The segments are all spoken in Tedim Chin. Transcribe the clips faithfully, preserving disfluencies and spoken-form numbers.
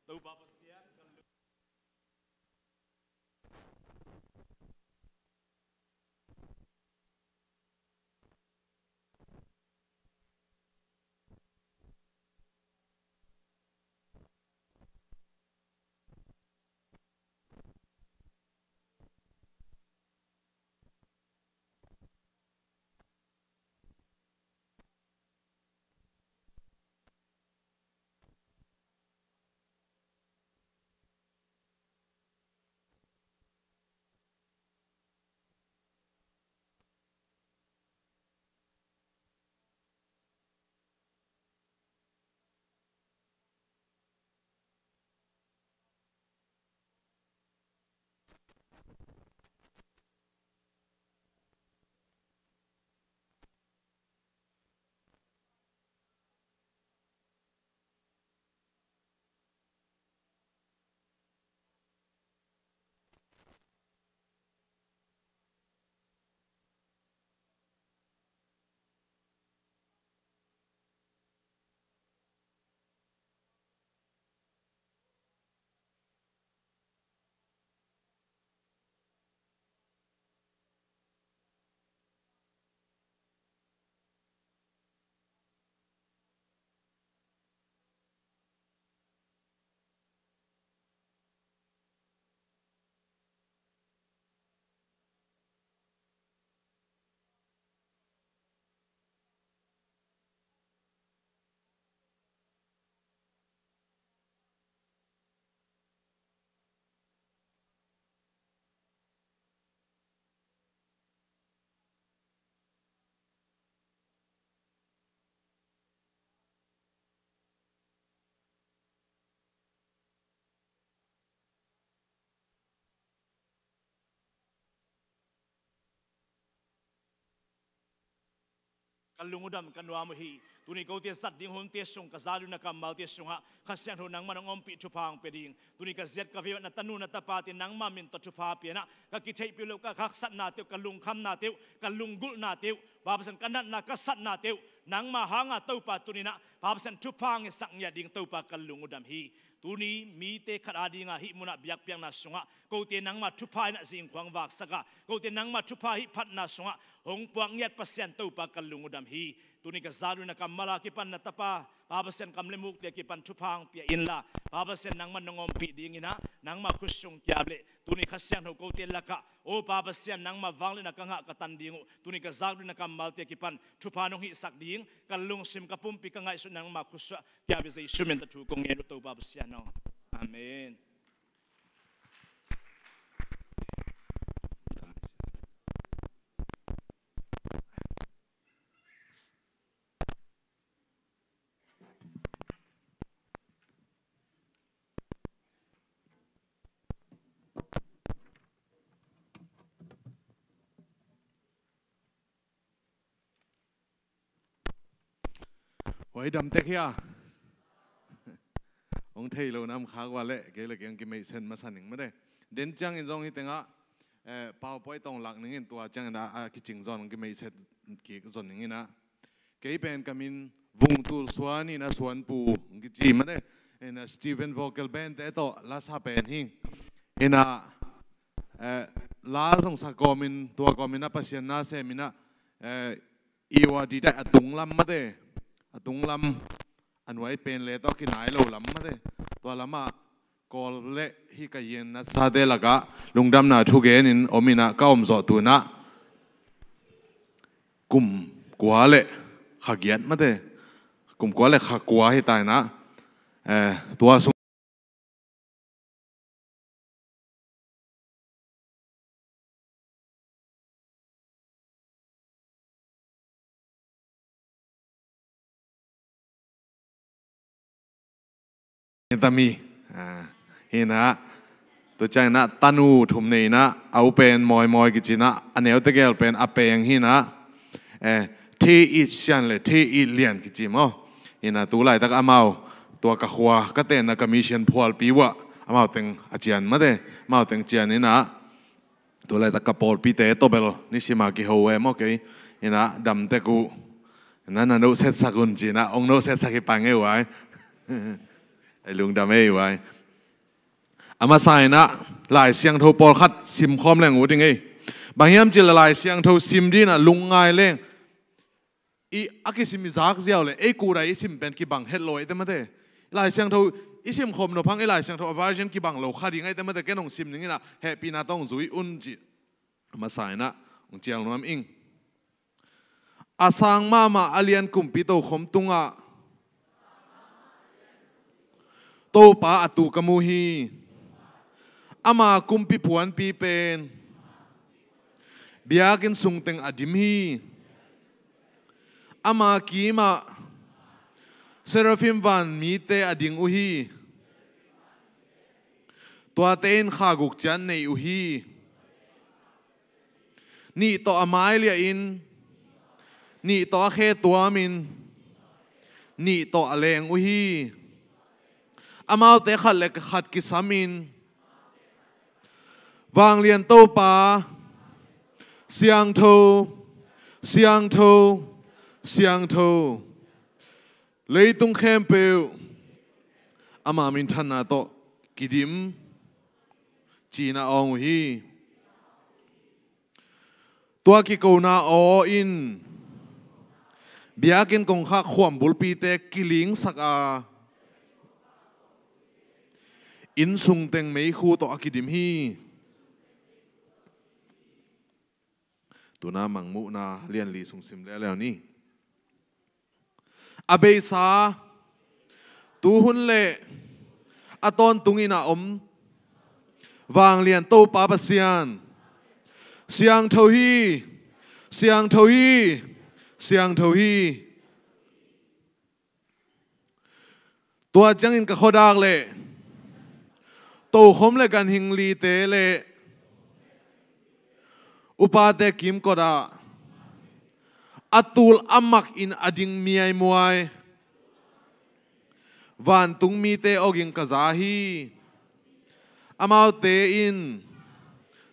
Topa Pasian, kan lu- Ka lungdam ka nuam uh hi. Tuni kote zat ding hunte sung ka za ding na kammalte sungah Kha Siangtho nangmah nong ompih thupha hong pia ding. Tuni ka ziat ka vei uh na tanu na tapate nangmah min tawh thupha pianah ka kitheihpih loh ka haksatnate uh, ka lungkhamnate uh, ka lunggulhnate uh, Pa Pasian ka natna ka satnate uh nangmah hanga Topa tuninah Pa Pasian thupha hong hisak ngiat ding Topa ka lungdam hi. Tuni mite khat adinga hih munah biakpiakna sungah kote nangmah thupha inah zingkhuang vaksak a, kote nangmah thupha hih phatna sungah hong puak ngiat Pasian Topa ka lungdam hi. Tuni ka za ding na kammal a kipan na tapa Pa Pasian kam le mukte kipan thupha hong pia inla, Pa Pasian nangmah nong ompih dinginah nangmah khutsung kiap leh tuni Kha Siangtho kote lakah aw Pa Pasian nangmah vangliatna ka ngah ka tan ding uh, tuni ka za ding na kammalte kipan thupha nong hihsak ding ka lungsim ka pumpi ka ngaihsut nangmah khutsung kiap hi. Jesu min tawh thu kong ngen uh Topa Pasian aw. Amen. Hoi, dam tek hia? Hong thei lo nam khak ua leh kei le kei hong kimeihset masa ning mate. Den ciangin zong hih tengah eh, PowerPoint tawh lak ningin tua ciangin a, a kicing zon hong kimeihset kik zon ninginah. Kei pen ka min Vung Tul Suan inah Suanpu hong kici mate. Inah Stephen Vocal Band te tawh la sa pen hi. Inah eh, la zong sa kawmin tua kawmin a Pasian na sem inah eh, i ua dite a tung lam mate, a tung lam, a nuai pen le tawh kinai lo lam mate. Tua lamah Kawl le hih ka yin natsate lakah lungdamna thugenin om inah ka om zawh tunah kum kua le kha giat mate, kum kua le kha kua hi ta inah eh, tua sung tami. Ah, hinah tu cianginah tanu thum nei inah a u pen Mawi Mawi kicinah a neu tegel pen a peng hinah eh, Thi It Sian le Thi It Lian kici maw. Hinah tu laitak amau tua ka khua ka tenna ka mission phualpi uah amau teng a cian mate, amau teng cian inah tu laitak ka pawlpite tawbel nisima kiho e maw kei. Hinah dam tek uh. Hinah na nohsetsak un cinah ong nohsetsak hi pang e uai. Ei lungdam ei vai. A masa in ah Lai Siangtho pawlkhat simkhawm leng uh ding ei. Bang hiam cih leh Lai Siangtho sim ding in ah lungngai leng i a kisim i zak ziau leh ei kudai i sim pen kibang het lo ei te mate. Lai Siangtho i simkhawm nop hang i Lai Siangtho a version kibang lo kha ding ei te mate. Ken hong sim ding in ah hehpihna tawh hong zui un ci. A masa in ah hong cial nuam ing. A sang mahmah a lian kumpi tokhom tungah Topa a tu ka mu hi. Ama kumpi puanpi pen biakinn sungteng a dim hi. Ama kimah seraphim van mite a ding uh hi. Tuate in kha guk ciat nei uh hi. Nih tawh a mai liahin, nih tawh a khe tuamin, nih tawh a leng uh hi. Amaute khat le khat kisamin, Vanglian Topa, siangtho, siangtho, siangtho, leitung khempeuh ama minthanna tawh kidim, ci-in a awng uh hi. Tua kikona aw in biakinn kongkhak khuam bulpite kilingsak a, inn sungteng meikhu tawh a kidim hi. Tuna Mangmuhna lianli sung sim leuleu ni. A beisa, tuhun le a tawntungin a om Vanglian Topa Pasian, siangtho hi, siangtho hi, siangtho hi. Tua ciangin ka khuadak le tokhom le ganhing lite le upate kimkot ah a tul a makin a ding miaimuai vantung mite awging ka za hi. Amaute in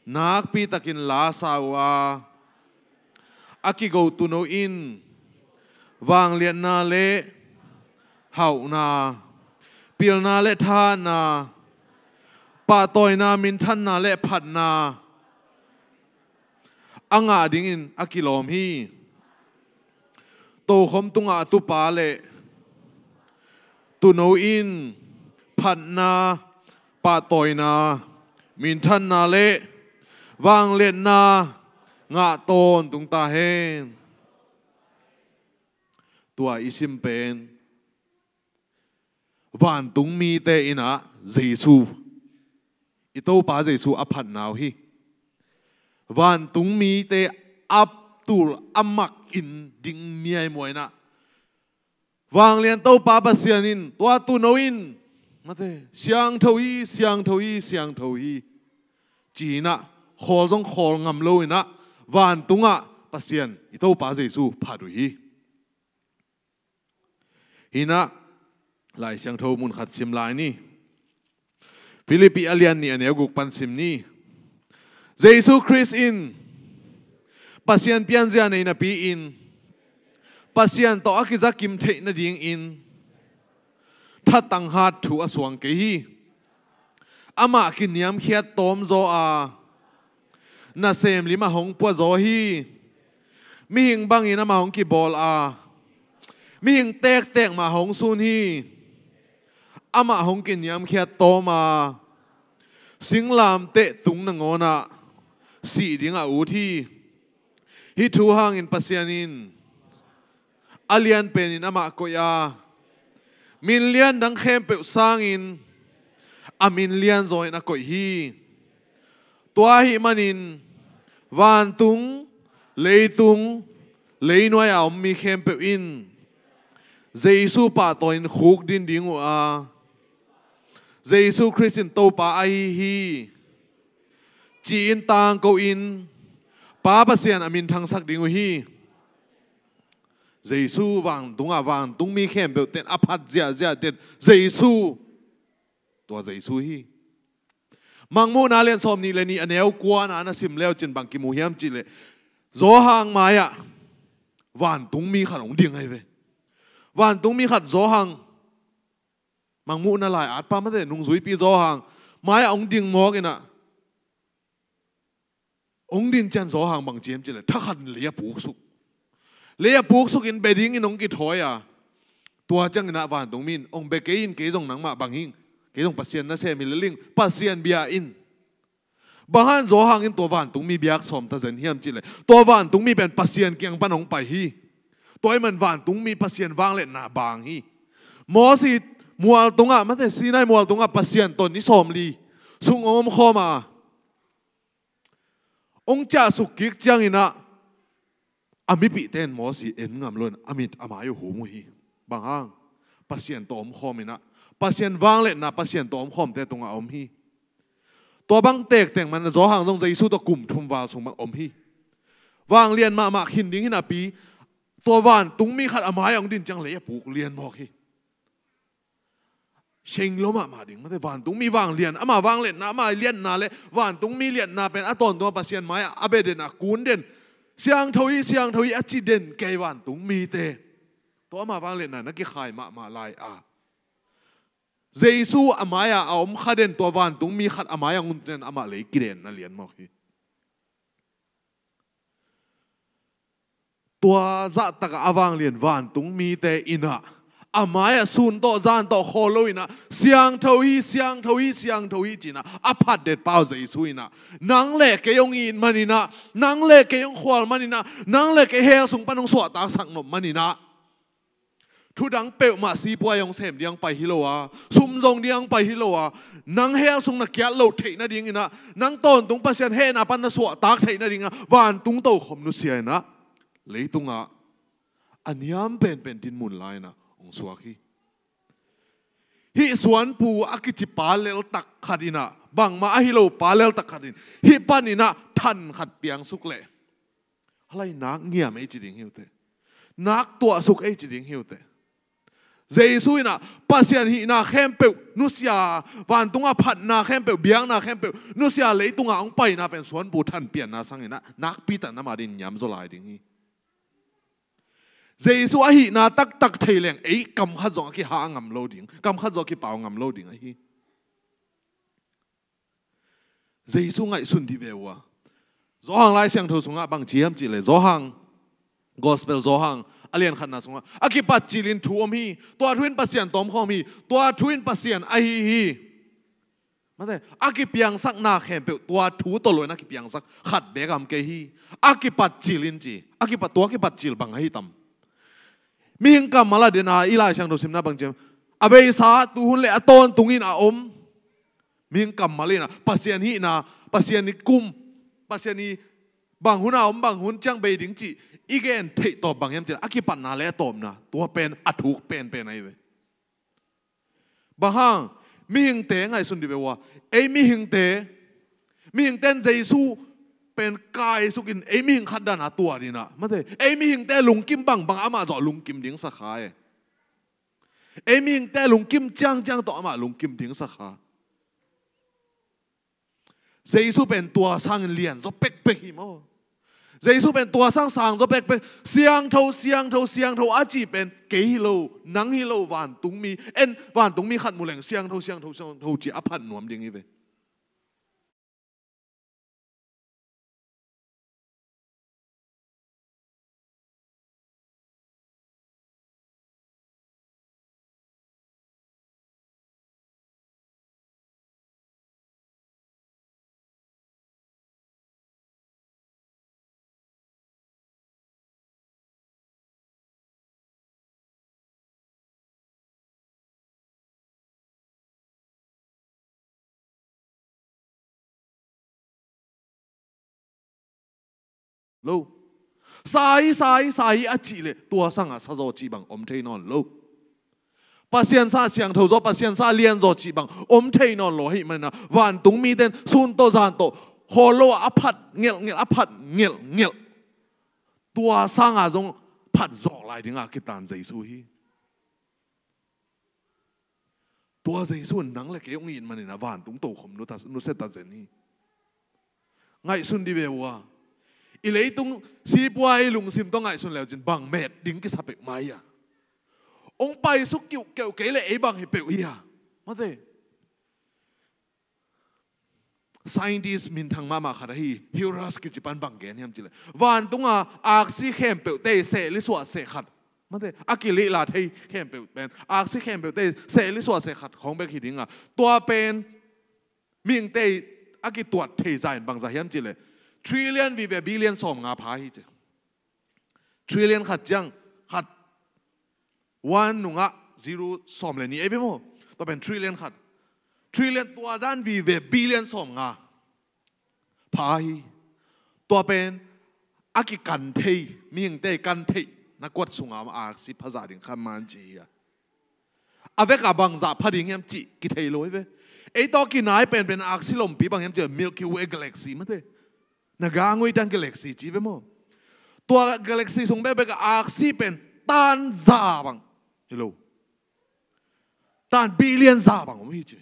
nakpitakin la sa uh a, a kigo tuuno in vangliatna le hauhna, pilna le thahatna, pahtawina, minthanna le phatna a ngah dingin a kilawm hi. Tokhom tungah a tupa le tuuno in phatna, pahtawina, minthanna le vangliatna ngah tawntung ta hen. Tua i sim pen vantung mite in ah Jesu, i Topa Jesu a phatna uh hi. Vantung mite a tul a makin ding miaimuai in ah Vanglian Topa Pasian in tua tuuno in mate, siangtho hi, siangtho hi, siangtho hi, ci-in ah khawl zong khawl ngam lo in ah vantungah Pasian i Topa Jesu phat uh hi. Hi in ah Lai Siangtho mun khat sim lai ni. Philippi a lian nih a neu guk pan sim ni. Jesu Khrist in Pasian pianzia nei napi-in Pasian tawh a kizakim theih nadingin thatang hat thu a suang kei hi. Amah kiniamkhiat tawm zaw a, nasem lim ah hong pua zaw hi. Mihing bangin amah hong kibawl a, mihing tektek mah hong sun hi. Amah hong kiniamkhiat tawm a, singlamteh tung nangawn ah sih ding a ut hi. Hih thu hangin Pasian in a lian penin amah koih a, min lian dang khempeuh sangin a min lian zawin a koih hi. Tua ahih manin vantung, leitung, leinuai a om mi khempeuh in Jesu pahtawi in khukdin ding uh a, Jesu Khrist in Topa ahi hi, ci-in tangko-in Pa Pasian a minthangsak ding uh hi. Jesu vantungah vantung mi khempeuh ten a phat ziahziah den Jesu, tua Jesu hi. Mangmuhna lian sawm nih le nih a neu kuana na sim leu cin bang kimu hiam cih leh Johan mai-ah vantung mi khat hong ding ahi ve. Vantung mi khat Johan Mangmuhna lai-at pa mate, nungzuipi Johan mai-ah hong ding mawk inah, hong din ciang Johan bang ci hiam cih leh, thakhat in lei a puksuk. Lei a puksuk in bia dingin hong kithawi a, tua ciang inah vantungmi in, hong bia kei in, kei zong nangmah bang hing, kei zong Pasian nasem hi lel ing, Pasian bia in. Bang hang Johan in tua vantungmi biak sawm ta zen hiam cih leh, tua vantungmi pen Pasian kiang pan hong pai hi. Tua ahih man vantungmi Pasian vangliatna bang hi. Mosi mual tungah, mate, Sinai mual tungah Pasian tawh ni sawmli sung om khawm a, hong ciahsuk kik ciang inah, a mipihte in Mosi en ngam lo in a mit a mai uh hum uh hi. Bang hang? Pasian tawh om khawm inah, Pasian vangliatna, Pasian tawh om khawmte tungah a om hi. Tua bang tektek man Johan zong Jesu tawh kum thum val sung bang om hi. Vanglian mahmah khin ding hi napi, tua vantungmi khat a mai-ah hong din ciang lei a puk lian mawk hi. Seng lo mahmah ding, mate, vantungmi vanglian, ama vangliatna, ama liatna le vantungmi liatna pen a tawntungah Pasian mai-ah a bia den, a kun den. Siangtho hi, siangtho hi a ci den kei vantungmite. Tua ama vangliatna na kikhai mahmah lai a, Jesu a mai-ah a om kha den tua vantungmi khat a mai-ah hong din ciang amah lei kidenna lian mawk hi. Tua zahtakah a vanglian vantungmite inah, a mai-ah sun tawh zan tawh khawl lo inah, siangtho hi, siangtho hi, siangtho hi ci inah, a phatdet pa uh Jesu inah, nang le kei hong it man inah, nang le kei hong khual man inah, nang le kei hell sung pan hong suahtaksak nop man inah, thu dang peuhmah sipuai hong sem ding hong pai hi lo a, sum zong ding hong pai hi lo a, nang hell sung na kiat loh theih nading inah, nang tawntung Pasian hehna pan na suahtak theih nading a, vantung tokhom nusia inah, leitungah a niam penpen dinmun la inah hong suak hi. Hih suanpu a kici pa leltak khat inah, bangmah ahi lo pa leltak khat in, hih pan inah than khat piangsuk leh, halai nak ngiam ei ci ding hi uh teh. Nak tuahsuk ei ci ding hi uh teh. Jesu inah Pasian hihna khempeuh nusia, vantungah phatna khempeuh, biakna khempeuh nusia, leitungah hong paina pen suanpu than pianna sang inah, nakpi tak na ma din niam zaw lai ding hi. Jesu a hihna taktak thei leng ei kam khat zong a kihah ngam lo ding, kam khat zong a kipau ngam lo ding ahi. Jesu ngaihsun dih ve uh a, Johan Lai Siangtho sungah bang ci hiam cih leh, Johan, Gospel Johan a lian khatna sungah, a kipat cilin thu om hi, tua thu in Pasian tawh om khawm hi, tua thu in Pasian ahi hi. Mate, a kipiangsakna khempeuh tua thu tawh lo in a kipiangsak khat beek a om kei hi. A kipat cilin ci, a kipat, tua kipat cil bang ahi tam? Mihing kammal a den a, i Lai Siangtho simna bang ci hiam? A beisa tuhun le a tawntung in a om. Mihing kammal in a, Pasian hihna, Pasian i kum, Pasian i bang hun a om, bang hun ciang bei ding cih i gen theih tawp bang hiam cih leh, a kipatna le a tawpna, tua pen a thuk penpen ahi ve. Bang hang? Mihingte ngaihsun dih ve uh a, ei mihingte, mihingte in Jesu pen kaisuk in ei mihing khat dan a tuat in a, mate, ei mihingte lungkim bangbang amah zawh lungkim ding sa kha e. Ei mihingte lungkim ciangciang tawh amah lungkim ding sa kha. Jesu pen tua sangin lian zaw pekpek hi maw? Jesu pen tua sang sang zaw pekpek. Siangtho, siangtho, siangtho a cih pen kei hi lo, nang hi lo, vantungmi, en, vantungmi khat mu leng siangtho, siangtho, siangtho ci a phat nuam ding hi ve. Lo. Sa hi, sa hi, sa hi a cih leh tua sangah sa zaw cih bang om thei nawn lo. Pasian sa siangtho zaw, Pasian sa lian zaw cih bang om thei nawn lo ahih manin a, vantungmite in sun tawh zan tawh khawl lo a, a phat ngelhngelh, a phat ngelhngelh. Tua sangah zong phat zawh lai dingah a kitan Jesu hi. Tua Jesu in nang le kei hong it manin a vantung tokhom nusia ta zen hi. Ngaihsun dih ve uh a, i leitung sipuai lungsim tawh ngaihsun leu cin bang met ding kisa peuhmah hi a. Hong paisuk kiuhkeuh kei leh ei bang hi peuh hi a. Mate. Scientist minthang mahmah khat ahi Hugh Ross kici pan bang gen hiam cileh, vantunga aksi khempeuh tei seh li suah seh khat, mate, a kilihla thei khempeuh pen, aksi khempeuh tei seh li suah seh khat khawng bek hi dinga, tua pen mihing tei a kituat thei zain bangza hiam cileh, trillion vive billion sawm nga pha hi ci. Trillion khat ciang khat, one nungah zero sawm le nih ei ve maw? Tua pen trillion khat. Trillion tua dan vive billion sawm nga pha hi. Tua pen a kikan thei, mihingte kan theih na kuat sunga aksi phazah ding kha man ci hi a. A vekah bangzah pha ding hiam cih kithei lo hi ve. Ei tawh kinai penpen aksi lompi bang hiam cih, Milky Way galaxy mate. Na gangui tan galaxy ci ve maw? Tua galaxy sung bekbek a aksi pen tan za bang hi lo. Tan billion za bang om hi ci.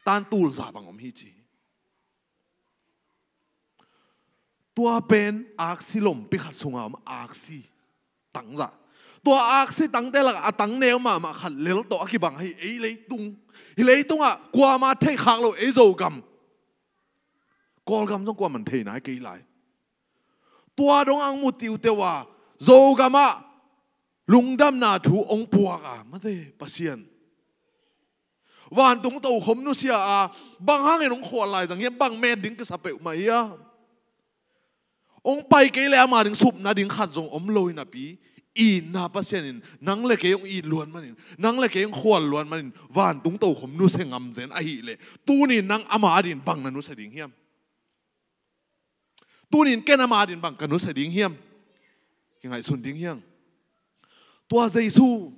Tan tul za bang om hi ci. Tua pen aksi lompi khat sunga om aksi tangza. Tua aksi tangte lakah a tang neu mahmah khat lel tawh a kibang ahi ei leitung. Hi leitungah kuama theih khak lo ei Zogam. Kawlgam zong kuaman thei nai kei lai. Tua dong ang mu tiuteu a Zogamah lungdamna thu ong puak a, mate, Pasian. Vantung tokhom nusia a, bang hangin ong khual lai zang hiam, bang met ding kisa peuhmah hiam? Ong pai kei le ama ding supna ding khat zong om lo hi napi, itna Pasian in nang le kei ong it luan manin, nang le kei ong khual luan manin, vantung tokhom nusia ngam zen ahih leh, tuni nang ama adin bang na nusia ding hiam? Tunin ken ama adin bang ka nusia ding hiam? Kingaihsun ding hiam? Tua Jesu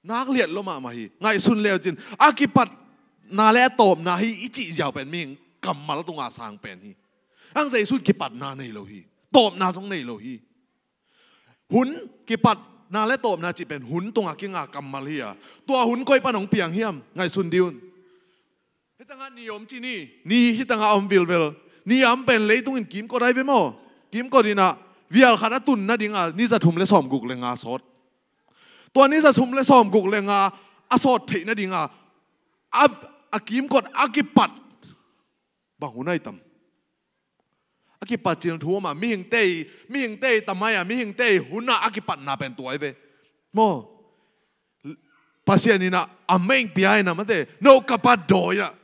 nak liat lo mahmah hi. Ngaihsun leucin a kipatna le a tawpna hi i cih ziau pen mihing kammal tunga sang pen hi. Ang Jesu in kipatna nei lo hi. Tawpna zong nei lo hi. Hun kipatna le tawpna cih pen hun tunga kinga kammal hi a. Tua hun koi pan hong piang hiam? Ngaihsun dih un. Hitangah ni om ci ni, ni hitangah om vilvel. Ni a om pen leitung in kimkot ai ve maw? Kimkot inah vial khat a tun nadinga ni za thum le sawm guk le nga sawt. Tua ni za thum le sawm guk le nga a sawt theih nadinga a, a kimkot a kipat bang hun ai tam? A kipat cil thu om a, mihingte, mihingte tamai a, mihingte hun a a kipatna pen tua ai ve. Maw? Pasian inah a meng pia inah mate, no ka pat dawi ah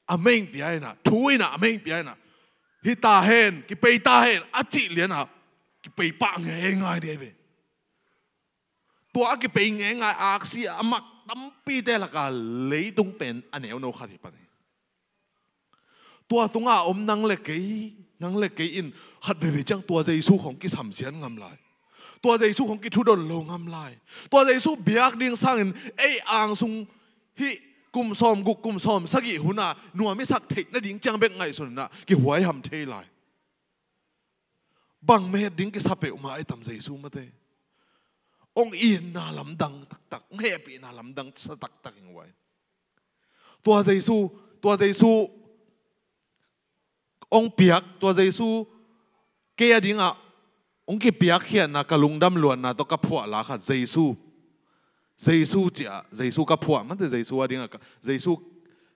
a meng pia inah, thu inah a meng pia inah, hi ta hen, kipei ta hen a cih lianah kipei pah ngeingai dih ai ve. Tua a kipei ngeingai aksi a mak tampite laka leitung pen a neuno khat hi pan hi. Tua tunga om nang le kei, nang le kei in khat veve ciang tua Jesu khong kisamsian ngam lai. Tua Jesu khong kithudon lo ngam lai. Tua Jesu biak ding sangin ei angsung hih kum sawm guk kum sawm sagih huna nuam i sak theih nading ciang bek ngaihsun inah kihuai ham thei lai. Bang met ding kisa peuhmah ai tam Jesu mate. Ong itna lamdang taktak, ong hehpihna lamdang sa taktak ing uai. Tua Jesu, tua Jesu ong piak, tua Jesu kei a dingah ong kipiak khiatna ka lungdam luanna tawh ka phuah la khat Jesu. Jesu ciah, Jesu ka phuah mate, Jesu a dingah ka, Jesu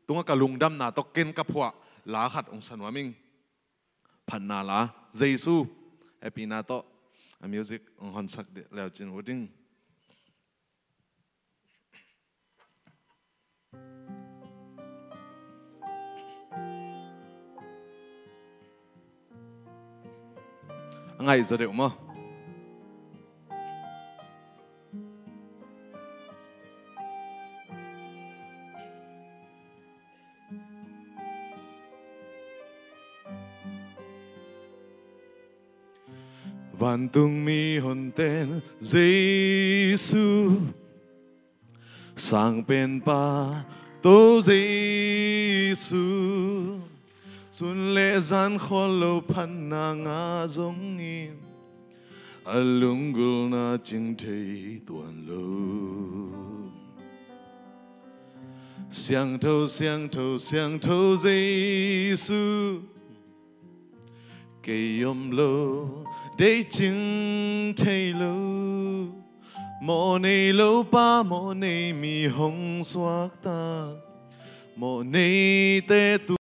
tungah ka lungdamna tawh ken ka phuah la khat ong sa nuam ing. Phatna la, Jesu, hehpihna tawh a music ong honsak leucin uh ding. A ngaih zaw deuh maw? Vantung mihonten Jesu, sangpenpa to Jesu, sun le zan khol lo phatna ngah zongin a lunggulhna cing thei tuan lo. Siangtho, siangtho, siangtho Jesu, kei om lo deih cing thei lo. Mawh nei lo pa, mawh nei mi hong suakta, mawh neite tu